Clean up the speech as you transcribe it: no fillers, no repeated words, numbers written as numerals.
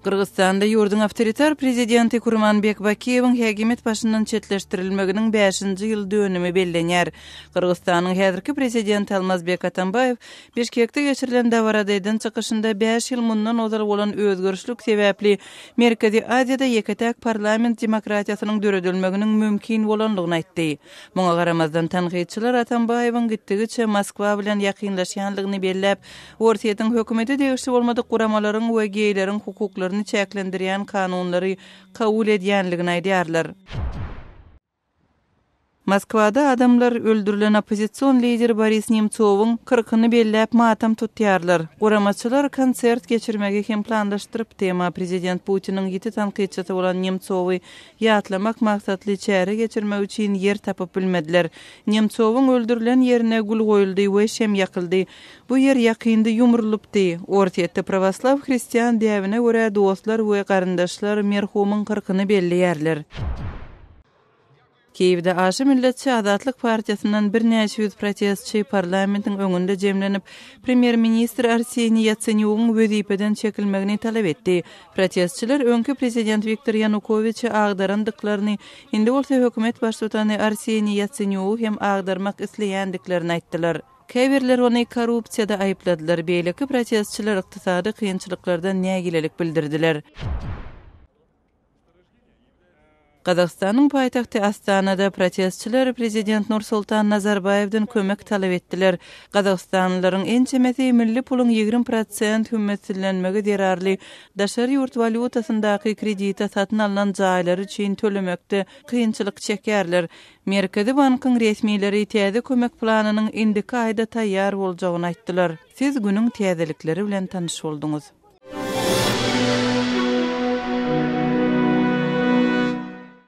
Gyrgyzystanda ýurduň awtoritar prezidenti Kurmanbek Bakiýewiň häkimiýet başyndan çetleşdirilmeginiň bäşinji ýyl dönümi bellenýär. Gyrgyzystanyň häzirki prezidenti Almazbek Atambaýew Bişkekde geçirilen dabarada eden çykyşynda bäş ýyl mundan ozal bolan özgerişlik sebäpli Merkezi Aziýada ýeke-täk parlament demokratiýasynyň döredilmeginiň mümkin bolandygyny aýtdy. Muňa garamazdan, tankytçylar Atambaýewiň gitdigiçe Moskwa bilen ýakynlaşýandygyny belläp, Orsýetiň hökümete degişli bolmadyk guramalaryň we geýleriň hukuklaryny çäklendirýän kanunlary kabul edýänligini aýdýarlar. Moskwada adamlar öldürilen oppozision lider Boris Nemtsowyň kyrkyny belläp matam tutýarlar. Guramaçylar konsert geçirmegi hem planlaşdyrypdy, emma prezident Putiniň ýiti tankytçysy bolan Nemtsowy ýatlamak maksatly çäre geçirmek üçin ýer tapyp bilmediler. Nemtsowyň öldürilen ýerine gül goýuldy we şem ýakyldy. Bu ýer ýakynda ýumrulypdy. Orsýetde prawoslaw hristian däbine görä dostlar we garyndaşlar merhumyň kyrkyny belleýärler. Kiýewde aşa milletçi Azatlyk partiýasyndan birnäçe ýüz protestçi parlamentiň öňünde jemlenip, premýer-ministr Arseniý Ýatsenýugyň wezipeden çekilmegini talap etdi. Protestçiler öňki prezident Wiktor Ýanukowiçi agdarandyklaryny, indi bolsa hökümet baştutany Arseniý Ýatsenýugy hem agdarmak isleýändiklerini aýtdylar. Käbirleri ony korrupsiýada aýypladylar, beýleki protestçiler ykdysady kynçylyklardan nägilelik bildirdiler. Gazagystanyň paýtagty Astanada protestçiler prezident Nursultan Nazarbaýewden kömek talap etdiler. Gazagystanlylaryň ençemesi milli puluň 20 prosent hümmetsizlenmegi zerarly daşary ýurt walýutasyndaky kredite satyn alnan jaýlary üçin tölemekde kynçylyk çekýärler. Merkezi bankyň resmileri täze kömek planynyň indiki aýda taýýar boljagyny aýtdylar. Siz günüň täzelikleri bilen tanyş bolduňyz.